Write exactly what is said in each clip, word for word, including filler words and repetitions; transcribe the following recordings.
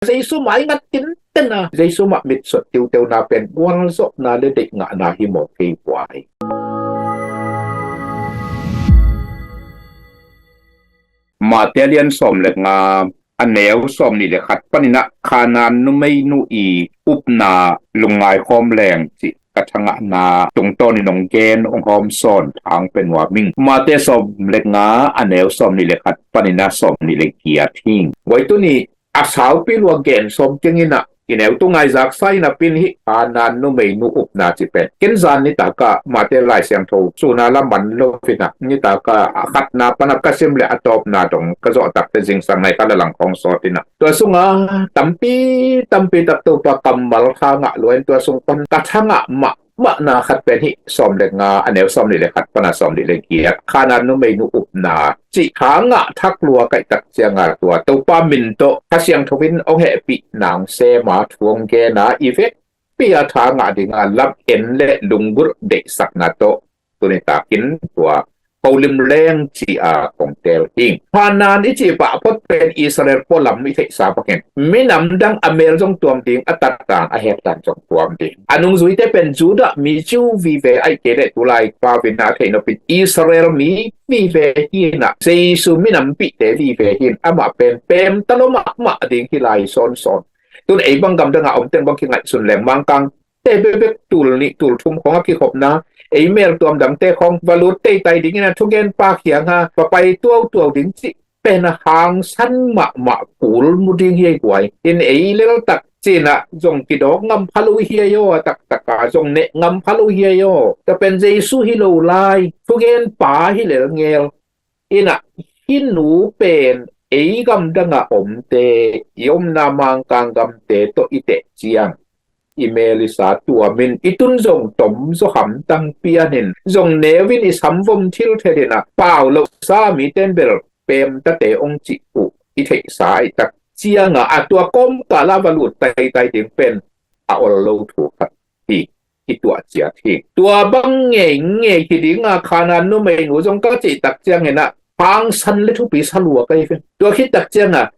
Jesu mai ngat tinten a, Jesu mah mitsot tiuteuna pen gualzawhna le deihngahna hi maw kei buai. Mate lian sawm le nga, a neu sawm nih le khat panin ah Khanaan numeinu i upna lungngai khawm leng cih ka thangahna tungtawnin hong gen hong hawm sawn thang pe nuam ing. Mate sawm le nga, a neu sawm nih le khat panin ah sawm nih le giat hi. Guai, tuni a saupi lua gen sawm keng in ah, i neu tu ngaizaksa in a pin hi, Khanaan numeinu upna cih pen ken zan nitak ah Mate Lai Siangtho suna la man lo in ah, nitak ah a khatna pan a ka sim le a tawpna dong ka zawh tak teh zingsang nai khat la lang khawng sawt in ah, tua sungah tampi tampi tak Topa kammal tha ngah lua in, tua sung pan ka thangah mah mahna khat pen hi, sawm le nga, a neu sawm nih le khat pan a sawm nih le giat, Khanaan numeinu upna cih tha ngah thak lua ka hih tak ciangah, tua Topa min tawh Kha Siangtho in hong hehpih nang sem a thu hong gen a, i vekpi a tha ngah ding a lam en le lunggulh deihsakna tawh tuni takin tua holim leng ci a kong teel hi. Khanaan i cih pah phot pen Israel pualam i theihsa bangin minam dang a mel zong tuam ding, a tat dan a hek dan zong tuam ding. A nungzuite pen Judah mi, Jew vive, ahih kei leh tulai pau in a theih nopin Israel mi vive hi in ah, Jesu minampihte vive hi in, amah pen pemta lo mahmah ding hi lai sawnsawn. Tun ei bang gamdang a om teng bang kingaihsun leng, Mangkang te bekbek tul nih tul thum khawng a kikhopna, ei mel tuam dangte khawng va lut teitai dingin a thugen pa kiangah va pai tuautuau ding cih pen a hangsan mahmah kul mu ding hi ei guai. In ei lel tak ci in ah zong kidawk ngam pha lo hi ei aw, a taktak a zong neh ngam pha lo hi ei aw. Tua pen Jesu hi lo lai, thugen pa hi lel ngel. In ah hih nu pen ei gamdang a omte, i omna Mangkang gamte tawh i teh ciang i mel i sa tuamin i tun zong tom zaw hamtang pianin, zong neu in i samvom thilthet in ah pau lohsa mite in bel pemtate hong cih uh i theihsa ahih tak ciangah, a tua kawmkal ah va lut taitai ding pen a ol lo thu khat hi, i tuah ciat hi. Tua bang ngeingei hi ding a, Khanaan numeinu zong ka cih tak ciangin ah hangsan le thupi sa lua ka hi ven. Tua khit tak ciangah,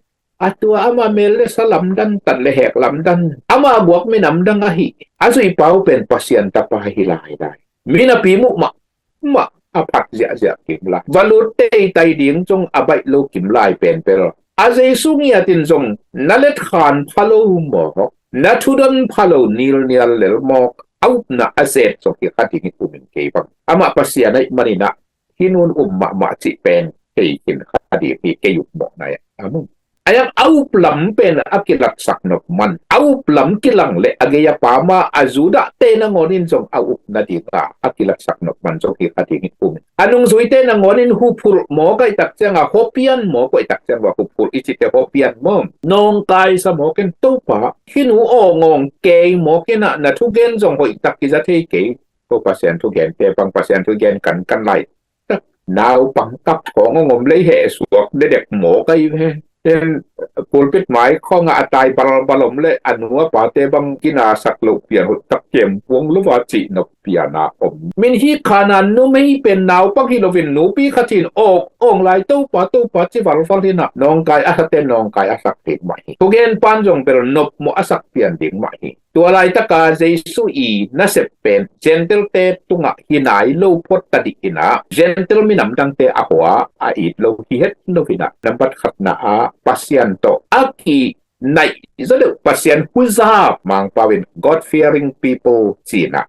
a tua ama mel le sa lamdan, tat le hek lamdan, ama guak minam dang ahi, a zuipau pen Pasian tapa hi lailai. Mi napi muh mahmah, a phat ziahziah kim lai, va lut teitai ding zong a baih lo kim lai pen bel, a Jesu ngiatin zong na letkhan pha lo mawk, na thudon pha lo nilnial lel mawk, a upna a zet zong hi kha ding hi, um in kei bang. Amah Pasian ahih manin ah hih nun um mahmah cih pen thei khin kha ding hi, kei upmawhna ah. Amen. A iang a up lam pen a kilaksak nop man, a up lam kilang le a gei a pam a, a Judah te nangawn in zong a up nading a, a kilaksak nop man zong hi kha ding hi, um in. A nungzuite nangawn in huphulh mawk ahih tak ciangah, huapian mawk ahih tak ciangah, huphulh i cihte huapian maw, nawngkaisa mawk in, Topa, hih nu awngawng kei mawk in ah, na thugen zong hoih tak kiza thei kei. Ko Pasian thugente bang, Pasian thugen kankan lai tak, naupang kap khawng hong om lei heh suak dedek mawk ahi ve. Ten pulpit mai khawngah a tai balbal om le a nu a pate bang kinasak loh pian hoih tak kem puang lo va cih nop pian a om. Min hi, Khanaan numei pen naupang hi loin nupi khat in awk awng lai, Topa, Topa ci valval hi in ah, nawngkai a sak ten nawngkai a sak ding mah hi. Thugen pan zong bel nopmawh a sak pian ding mah hi. Tua laitaka Jesu i nasep pen Gentile-te tungah hi nai lo phot tadih in ah, Gentile minam dangte a hua a it lo hi het lo in ah, nambat khatna ah Pasian tawh a kinaih zaw deuh, Pasian huzap, Mangpau in God-fearing people ci in ah,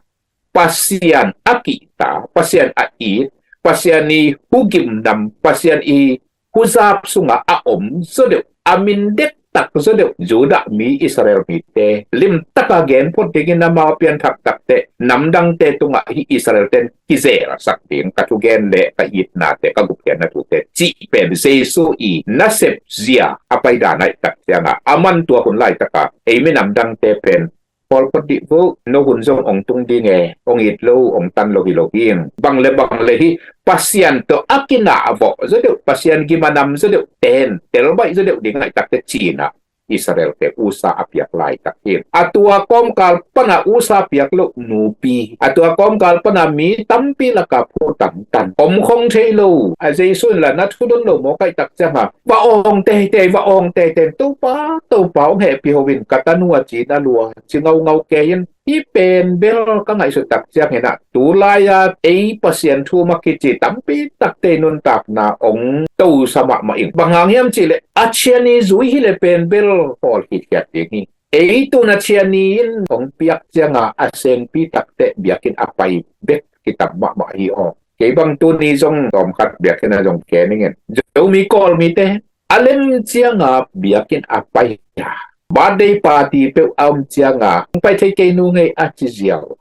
Pasian a kihta, Pasian a it, Pasian i hugimnam, Pasian i huzap sungah a om zaw deuh, a min dektak zaw deuh Judah mi, Israel mite limtaka gen phot dingin amau a pianthak tak teh, namdangte tungah hih Israel ten kizelsak ding ka thugen le ka itnate, ka gupkhiatna thute cih pen Jesu i nasep zia a paidan ahih tak ciangah, aman tua hun laitaka ei minam dangte pen, pawl phot dih vo, no hun zong hong tung ding e, hong it lo, hong tan lo hi lo hi. Bang le bang le hi, Pasian tawh a kinahvawh zaw deuh, Pasian gim a nam zaw deuh ten, telbaih zaw deuh ding ahih tak teh ci in ah, Israel te usa a piak laitak hi. A tua kawmkal pana usa piak loh nupi, a tua kawmkal pana mi tampi laka phu tantan om khong thei lo. A Jesu in la na thudon lo maw kaihtak cianga va awng teitei, va awng teitei, Topa, Topa, hong hehpih ho in, ka tanu a ci na lua, ci ngaungau kei in. Hih pen bel ka ngaihsut tak ciangin ah, tulai-a ei Pasian thu mah kici tampi takte nuntakna ong tosa mahmah ing. Bang hang hiam cihleh a ciani zui hileh pen bel hawl hithiat ding hi. Ei tun a ciani in ong piak cianga a senpi takte biakinn a pai bek kitam mahmah hi aw. Kei bang tuni zong tawmkhat biakinn a zong ke ning in, Zomi Kawlmite a lem cianga biakinn a pai a, birthday party peuh a om cianga, "Hong pai thei kei nu ngei," a ci ziau.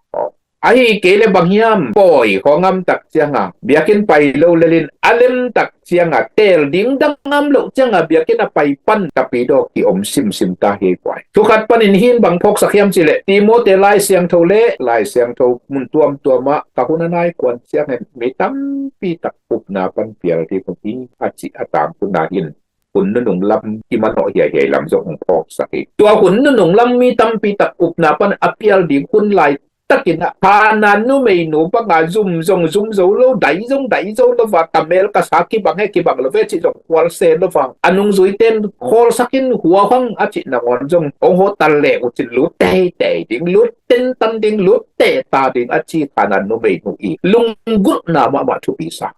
Ahi kei le bang hiam, pawi khawng a om tak cianga biakinn pai lo lelin, a lem tak cianga teel ding dang a om loh cianga biakinn a pai pan tapidaw kiom simsim ta hi ei kuai. Thukhat panin hih in bang phawksak hiam cihleh, Timote Lai Siangtho le Lai Siangtho mun tuamtuamah ka hun a nai kuan ciangin mi tampi tak upna pan pial ding hun hi, a cih a tangtunna in hun nunung lam i manawh hiaihiai lam zong hong phawksak hi. Tua hun nunung lam mi tampi tak upna pan a pial ding hun laitakin ah, Kanaan numeinu banga zum zong zum zo lo, dai zong dai zo lo va, "Ka mel ka sa kibang he, kibang lo ve," cih zong khualse lo vang, a nungzuite in khawlsakin hua hang a cih nangawn zong hong hawtal le uh cin lut teitei ding, lut tentan ding, lut tehta ding a ci Kanaan numeinu i lunggulhna mahmah thupi sa.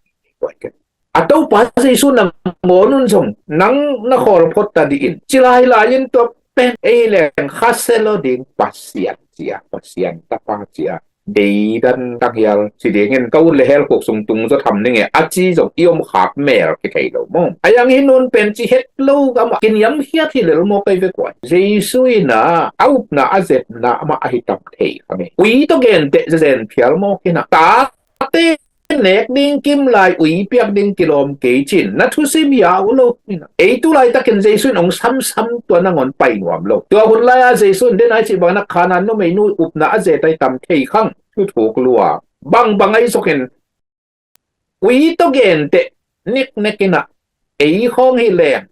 A Topa Jesu nangawn un zong nang na khawl phot ta dih in, ci lailai in tua pen ei leng khasia lo ding Pasian cia, Pasian tapa cia, deidan tanghial ci dingin ka ut le hell khuk sung tung zaw tham ning e a ci zong i om khak mel kithei lo maw. A yang hi nun pen ci het lo gam ah kiniamkhiat hi lel maw kei ve kuai. Jesu in ah a upna a zetna amah ahi tam thei kha ngei. Ui tawh genteh zen phial maw kina. Tate nek ding kim lai, ui piak ding kilawm kei cin na thusim hia uh lo. Ei tu laitakin Jesu in hong samsam tua nangawn pai nuam lo. Tua hun lai-a Jesu in den ai cih bangin ah Kanaan numeinu upna a zet ai tam thei khang, thuthuk lua. Bangbang ai zokin ui tawh genteh niknek in ah ei khawng hi leng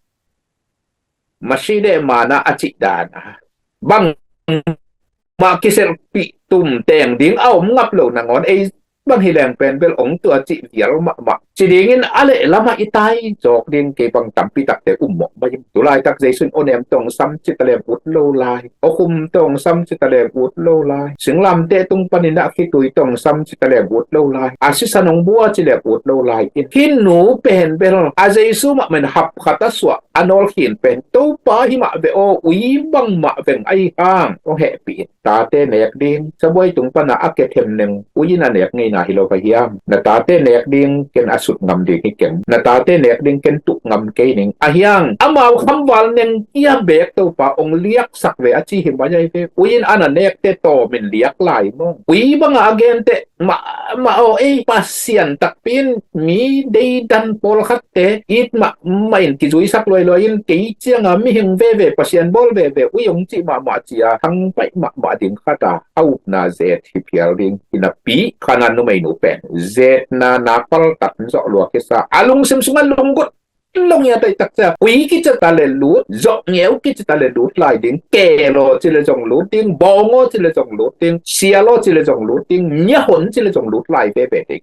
Masih deh mana a cih dan a bangmah kiselhpih tum teng ding a om ngap lo nangawn ei bang hi leng pen bel ong tua cih vial mahmah ci dingin a lehlamah i tai zawk ding kei bang tampi takte um mawh mai. Tu laitak Jesu in aw nem tawh hong sam ci taleng ut lo lai, aw khum tawh hong sam ci taleng ut lo lai, singlamteh tung panin ah khitui tawh hong sam ci taleng ut lo lai, a sisan hong bua ci leng ut lo lai in, hih nu pen bel a Jesu mahmah in hap khat a suah a nawlkhin pen, Topa, hih mah ve aw, ui bangmah veng ahi hang hong hehpih in. Tate nek ding, sabuai tung pana a kethem neng ui in a nek ngeina hi lo va hiam? Na tate nek ding ken a sut ngam ding hi keng. Na tate nek ding ken tuh ngam kei ning. A hiang amau khamval neng ia bek Topa hong liaksak ve a ci hi mai ai ve. Ui in a na nekte tawm in liak lai maw. Ui banga a genteh mah, mah aw, ei Pasian takpi in mi deidan pawlkhatte it mahmah in kizuisak luailuai in, kei cianga mihing veve, Pasian bawl veve ui hong cih mahmah cia thangpaih mahmah ding khat a a upna zet hi phial ding hi napi, Kanaan numeinu pen zetna na paltat zawh lua kisa, a lungsim sungah lunggut lo ngiat ai takcia, ui kici ta le lut, zawh ngeu kici ta le lut lai ding, keel aw ci le zong lut ding, bawng aw ci le zong lut ding, sial aw ci le zong lut ding, miahon ci le zong lut lai veve ding.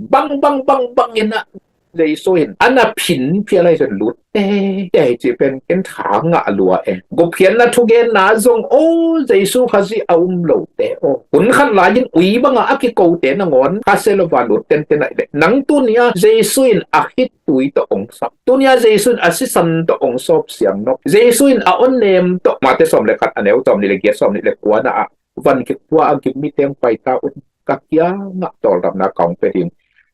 Bang bang bang bang in ah Jesu in a na phin phial ai zong lut teitei cih pen ken tha ngah lua e. Gupkhiatna thugenna zong aw, Jesu Khazih a um lote aw, hun khat lai in ui banga a kikote nangawn khasia lo va lut tenten ai le, nang tuni-a Jesu in a khit tui tawh ong sap. Tunia Jesu in a sisan tawh ong sawp siang nop. Jesu in a aw nem tawh, Mate sawm le khat a neu sawm nih le giat, sawm nih le kua na ah, van kikpua a gim mite ong pai ta un, ka kiangah tawldamna ka ong pia ding.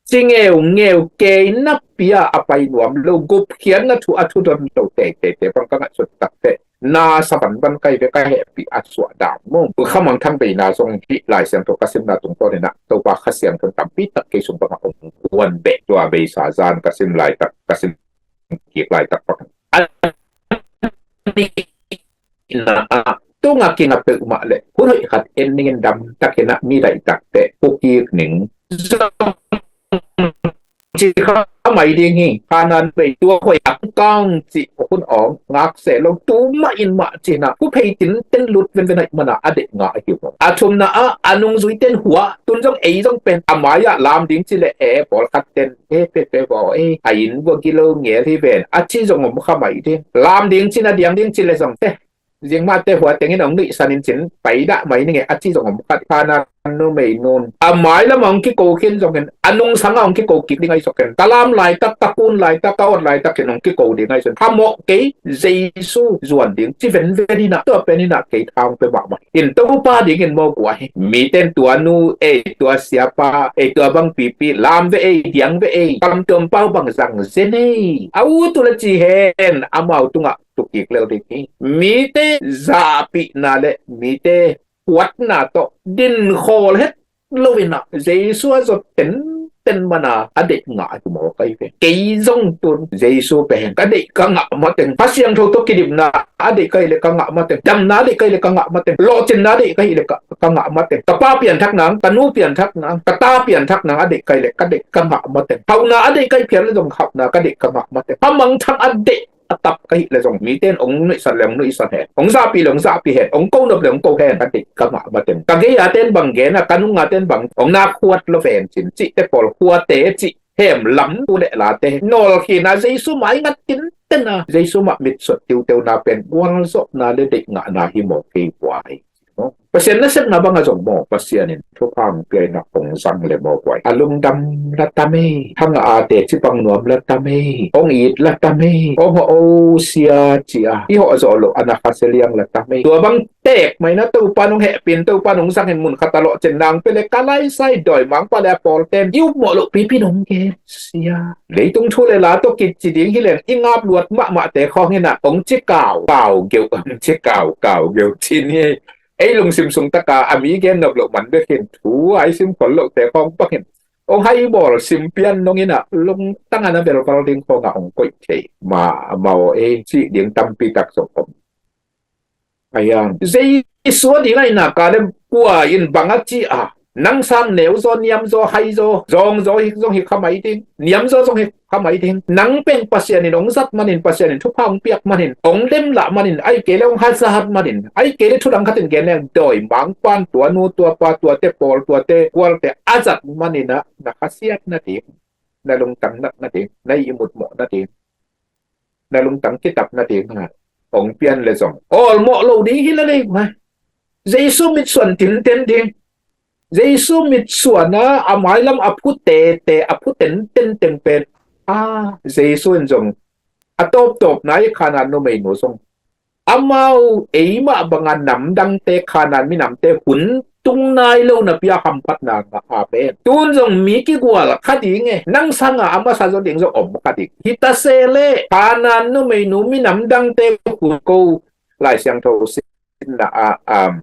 Ci ngeungeu kei napi-a a pai nuam lo, gupkhiatna thu a thudon lo teiteite bang ka ngaihsut takte na sa banban kai ve, ka hehpih a suah dan maw. Khamang thang beina zong hih Lai Siangtho ka simna tungtawn in ah Topa Kha Siangtho in tampi tak kei sung bangah ong guan beh, tua beisa zan ka sim laitak, ka sim kik laitak bang a ni in ah tunga kinga peuhmah le hun hoih khat en ning in dam takin ah mi daihtak teh pukik ning. Ci kha mai ding hi. Khanan bei tua hoi a kang ci hun ong ngak se lo tu mah in mah ci na. Ku phei tin ten lut ven ven ai mana a dek nga a hiu. A thum na a anung zui ten hua tun zong ei zong pen a mai a lam ding ci le e pawl khat ten e pe pe bo e a in bo gilo ngel hi ven a ci zong om kha mai ding. Lam ding ci na diang ding ci le zong te zing mah te hua tengin ong nuih sanin cin pai dah mai ninge a ci zong om khat. Khanan numei nun a mai lam ong kiko khin zongin a nung sanga ong kiko kik ding ai soken ka lam laitak ka kun laitak ka ot laitak in ong kiko ding ai son. Kha mawh kei Jesu zuan ding ci ven ven ina tua pen ina kei thang pe mahmah in Topa dingin mawk uh ahi. Miten tua nu ei tua siapa ei tua bang pipi lam ve ei diang ve ei kam tuam pau bang zang zen ei a u tu la ci hen amau tungah tukik lel ding hi. Mite zahpihna le mite huatna tawh din khawl het loinah Jesu a zot tenten mana a deih ngah hi maw kai ve. Kei zong tun Jesu pen ka deih ka ngah mateng, Kha Siangtho tawh kidimna a deih ka hih le ka ngah mateng, damna a deih ka hih le ka ngah mateng, lawhcinna a deih ka hih le ka, ka ngah mateng, ka pa pianthak nang, ka nu pianthak nang, ka ta pianthak nang a deih ka hih le ka deih ka ngah mateng, hauhna a deih ka hih phial le zong hauhna ka deih ka ngah mateng, kha mangthang a deih a tap ka hih le zong mite in ong nuihsan le ong nuihsan hen, ong zahpih le ong zahpih hen, ong ko nop le ong ko hen ka deih ka ngah mateng. Ka gei a ten bang gen a, ka nung a ten bang ong nak huat lo ven cin cih te pawl huate cih hem lam tu le late nawl khin a Jesu mai ngat tinten a Jesu mah mitsuat tiuteu na pen gualzawhna le deih ngahna hi maw kei buai. Pasian nasepna bang a zong maw Pasian in thupha hong pia in a hong zang le maw buai. A lungdam la tam ei, hang a ate cipang nuam la tam ei, hong it la tam ei, hong hawh o sia ci a i hawh zawh loh a na kha sia liang la tam ei. Tua bang tek mai na Topa nong hehpin Topa nong zangin mun khat a lawhcin nang pia le ka laisai dawimangpa le a pawlten i upmawh loh pipi nong gen sia. Leitung thu le la tawh kici ding hi leng i ngap luat mahmahte khawng in a hong ci kau kau geuh, hong ci kau kau geuh cin hi. Ei lungsim sung taka a mi gen nop loh man bek hin thu a i sim khol lohte khawng bang hin hong hai bawl sim pian nong in a lungtang a na velval ding khawng a hong koih thei ma maw ei cih ding tampi tak zong om. Ayan Jesu a ding a i naka le kua in bang a ci a nang sang neu zaw niam zaw hai zaw zawng zaw hi zong hi kha mai ding, niam zaw zong hi kha mai ding. Nang pen Pasian in hong zat manin Pasian in thupha hong piak manin hong lemlah manin ai kei le hong hazat manin ai kei le thudang khatin gen leng dawimangpan tua nu tua pa tuate pawl tuate kualte a zat manin a na khasiat nading, na lungtang nat nading, na ihmut mawh nading, na lungtang kitap nading a hong pian le zong awlmawh lo ding hi la lei hua. Jesu mitsuan tinten ding. Jesu mitsuan a a mailam a phu tete a phu tenten teng pen a Jesu in zong a tawptawpna i Khanan numeinu zong amau eimah banga namdangte Khanan minamte hun tung nai lo napi a hamphatna ngah. Amen. Tun zong mi kigual kha ding e, nang sanga a masa zaw ding zong om kha ding hi ta se le Khanan numeinu minamdangte hun ko Lai Siangtho na a um,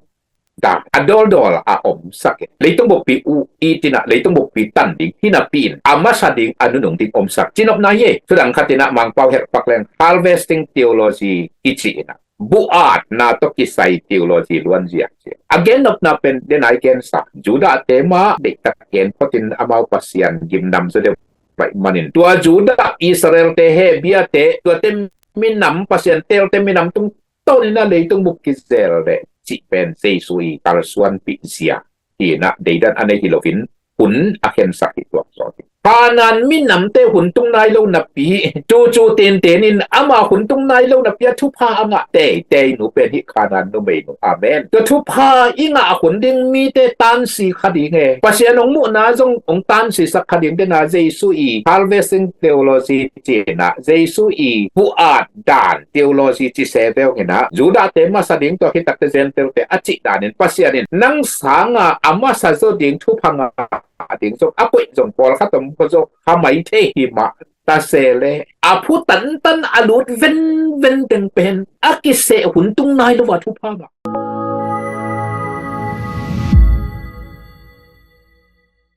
da a dawldawl a omsak e. Leitung bukpi uh i tina leitung bukpi tan ding hinapi in a masa ding a nunung ding omsak cinopna hi e. Thudang khatina Mangpau herhpak leng harvesting theology i ci ina buatna tawh kisai theology luanzia ci a gennopna pen denai gensa Judah te ma deihtak gen photin amau Pasian gimnam zaw deuh baih manin tua Judah Israel te he biate tuate minam Pasian telte minam tung tawnin a leitung buk kizel le cih pen Jesu i kalsuanpih zia hi na deidan a nei hi loin hun a khensak hi tuak zaw hi. Khanan minamte hun tung nai lo napi cucu tenten in ama hun tung nai lo napi a thupha a ngah teitei nu pen hi Khanan numeinu. Amen. Tua thupha i ngah hun ding mite tansi kha ding e. Pasian hong muhna zong hong tansisak kha ding dena Jesu i harvesting theology cina Jesu i buat dan theology ci se veu hina Judah te masa ding tua khitakte Gentile te a cih danin Pasian in nang sanga a masa zo ding thupha ngah ding zong a koih zong pawlkhat om kho zo kha mai thei hi mah ta se le a phu tantan a lut venven teng pen a kiseh hun tung nai lo a thupha ngah